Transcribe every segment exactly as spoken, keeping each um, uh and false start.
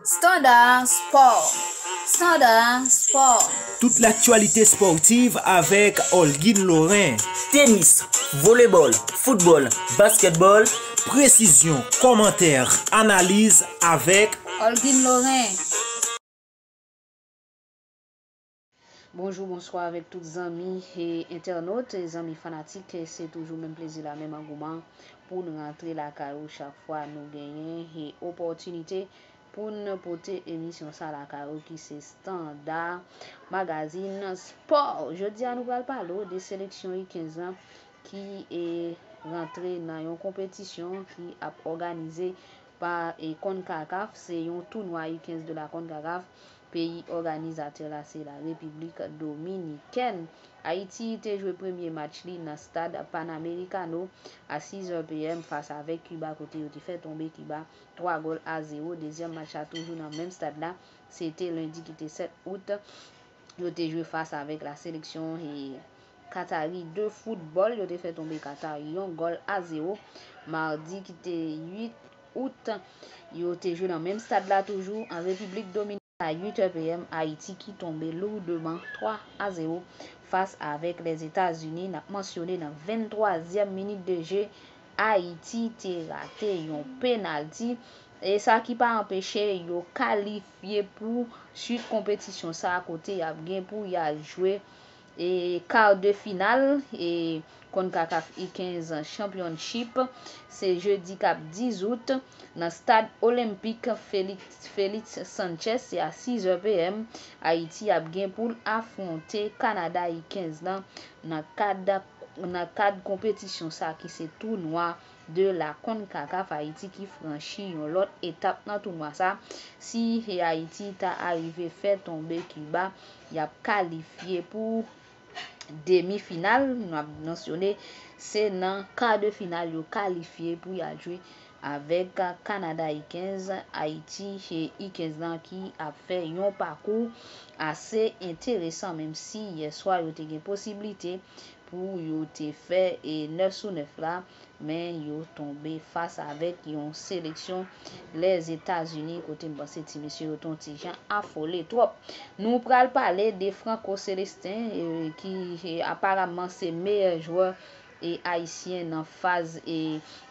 Standard Sport. Standard Sport. Tout l'actualité sportive avec Olguine Lorrain. Tenis, volebòl, foutbòl, baskètbòl. Précision, commentaires, analyses avec Olguine Lorrain. Bonjou, bonswa avèk tout zanmi e entènot, zanmi fanatik. Se toujou menm plezi la, menm angouman pou n rantre lakay ou chak fwa nou genyen e opòtinite pou n pote emisyon sa lakay ou ki se Standard Magazine Sport. Jodi a, nou pral pale w de seleksyon U kenz lan ki e, rantre nan yon konpetisyon ki ap òganize pa e, CONCACAF. Se yon tounwa U kenz de la CONCACAF. Peyi òganizatè la se la Repiblik Dominikèn. Ayiti te jwe premye match li nan stad Panamericano a sizè pm fas avèk Kiba, kote yo te fè tonbe Kiba twa gòl a zewo. Dezyèm match la toujou nan menm stad la, se te lendi ki te sèt out. Yo te jwe fas avèk la seleksyon e Katari de foutbòl. Yo te fè tonbe Katar yon gòl a zewo. Madi ki te uit out, yo te jwe nan menm stad la toujou an Repiblik Dominikèn. A uit è pm, Ayiti ki tonbe lourdman twa a zewo fas avèk Lèzetazini. N ap mansyone nan venntwazyèm minit de je, Ayiti te rate yon penalti. E sa ki pa anpeche yo kalifye pou swit konpetisyon sa a, kote y ap gen pou y al jwe e kar de final e CONCACAF U kenz Championship. Se jedi k ap diz out nan stad olenpik Felix, Felix Sanchez, se a sizè pm. Ayiti ap gen pou l afwonte Kanada U kenz lan nan kad, nan kad konpetisyon sa ki se tounwa de la CONCACAF. Ayiti ki franchi yon lòt etap nan tounwa sa. Si Ayiti ta arive fè tonbe Kiba, y ap kalifye pou demi final. Nou ap mansyone se nan kar de final yo kalifye pou y al jwe avèk Kanada U kenz. Ayiti e U kenz lan ki ap fè yon pakou ase enteresan, menm si yè swa yo te gen posiblite pou yo te fè e nèf sou nèf la, men yo tonbe fas avèk yon seleksyon Lèzetazini, kote m panse ti mesye yo te yon ti jan afole twòp. Nou pral pale de Franco Celestin, e, ki e, aparamman se meyè jwè e ayisyen nan faz e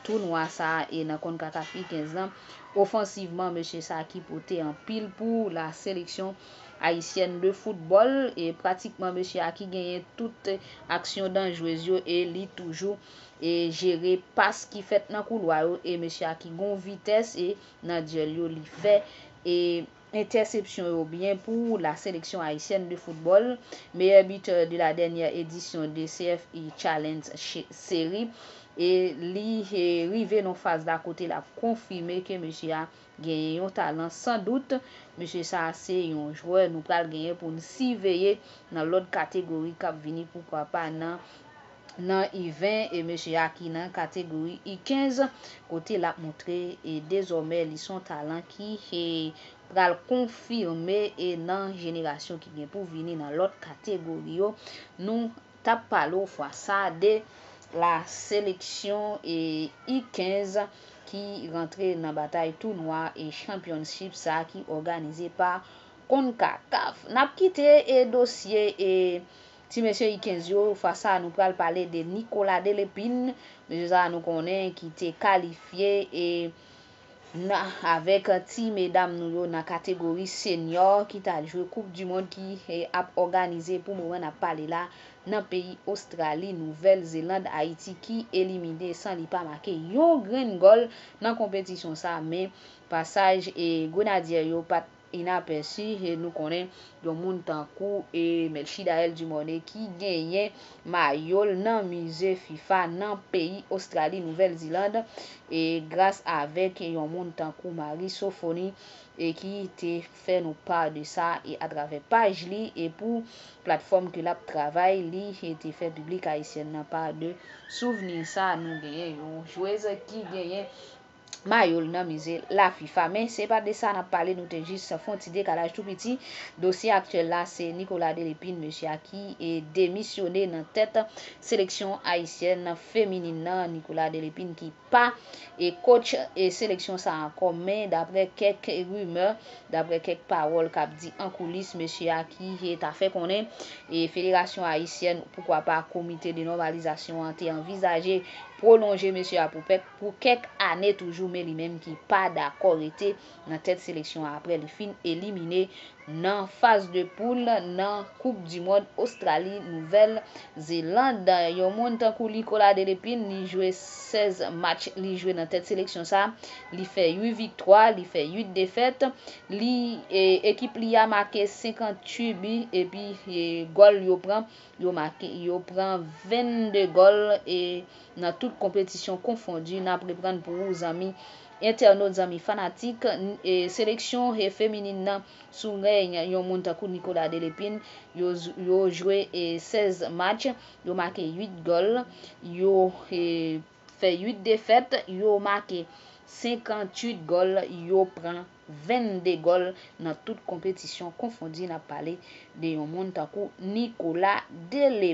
tounwa sa a e nan CONCACAF U kenz lan. Ofansivman, mesye sa a ki pote anpil pou la seleksyon ayisyèn de foutbòl, e pratikman mesye a ki genyen tout aksyon danjrez yo e li toujou e jere pas ki fèt nan koulwa yo, e mesye a ki gon vitès e nan dyèl yo li fè e entèsepsyon yo byen pou la seleksyon ayisyèn de foutbòl, meilleur buteur de la dernière édition de C F I Challenge Ch-, Series, e li e rive nan faz la kote l ap konfime ke mesye a genyen yon talan san dout. Mesye sa a se yon jwè nou pral genyen pou n siveye nan lòt kategori k ap vini, poukwa pa nan, nan U ven, e mesye a ki nan kategori U kenz, kote l ap montre e dezòmè li se yon talan ki e pral konfime e nan jenerasyon ki gen pou vini nan lòt kategori yo. Nou t ap pale w fwa sa a de la seleksyon e U kenz ki rantre nan batay tounwa e championship sa a ki òganize pa CONCACAF. N ap kite e dosye e ti mesye U kenz yo. Fwa sa a, nou pral pale de Nicolas Delepine. Mesye sa a, nou konnen ki te kalifye e nan, avèk ti medam nou yo nan kategori senyò ki t al jwe Koup di Mond ki e, ap òganize pou moman n ap pale la nan peyi Ostrali, Nouvèl Zeland, Ayiti ki elimine san li pa make yon grenn gòl nan konpetisyon sa a, men pasaj e Grenadyè yo pa t inapèsi. E nou konnen yon moun tankou e Melchidaël Dumornay ki genyen mayo l nan mize fifa nan peyi Ostrali, Nouvèl Zeland, e gras avèk yon moun tankou Marie Sophonie e ki te fè nou pa de sa e atravè paj li e pou platfòm ke l ap travay, li e te fè piblik ayisyèn nan pa de souvni sa a. Nou genyen yon jwez ki genyen mayo l nan mize la fifa. Men se pa de sa n ap pale, nou te jis fè yon ti dekalaj tou piti. Dosye aktyèl la, se Nicolas Delépine, mesye a ki e demisyone nan tèt seleksyon ayisyèn feminin nan. Nicolas Delépine ki pa e coach e seleksyon sa ankò, men daprè kèk rimè, daprè kèk pawòl k ap di an koulis, mesye a ki e ta fè konnen e federasyon ayisyèn, poukwa pa komite de nòmalizasyon an, te anvizaje pwolonje mesye a pou pèk, pou kèk ane toujou, men li menm ki pa dakò rete nan tèt seleksyon an apre li fin elimine nan faz de poul nan Koup di Mond Ostrali, Nouvèl Zeland. Yon moun tankou Nicolas Delépine, li jwe sèz match, li jwe nan tèt seleksyon sa, li fè uit viktwa, li fè uit defèt, li e, ekip li a make senkanntuit bi, epi e, gòl yo pran, yo make, yo pran vennde gòl e nan tout konpetisyon konfondi. N ap reprann pou ou, zanmi entènot, zanmi fanatik, e, seleksyon e feminin nan sou rèy yon moun tankou Nicolas Delépine, yo, yo jwe e, sèz match, yo make uit gòl, yo e, fè uit defèt, yo make senkanntuit gòl, yo pran vennde gòl nan tout konpetisyon konfondi. N ap pale de yon moun tankou Nicolas Delépine.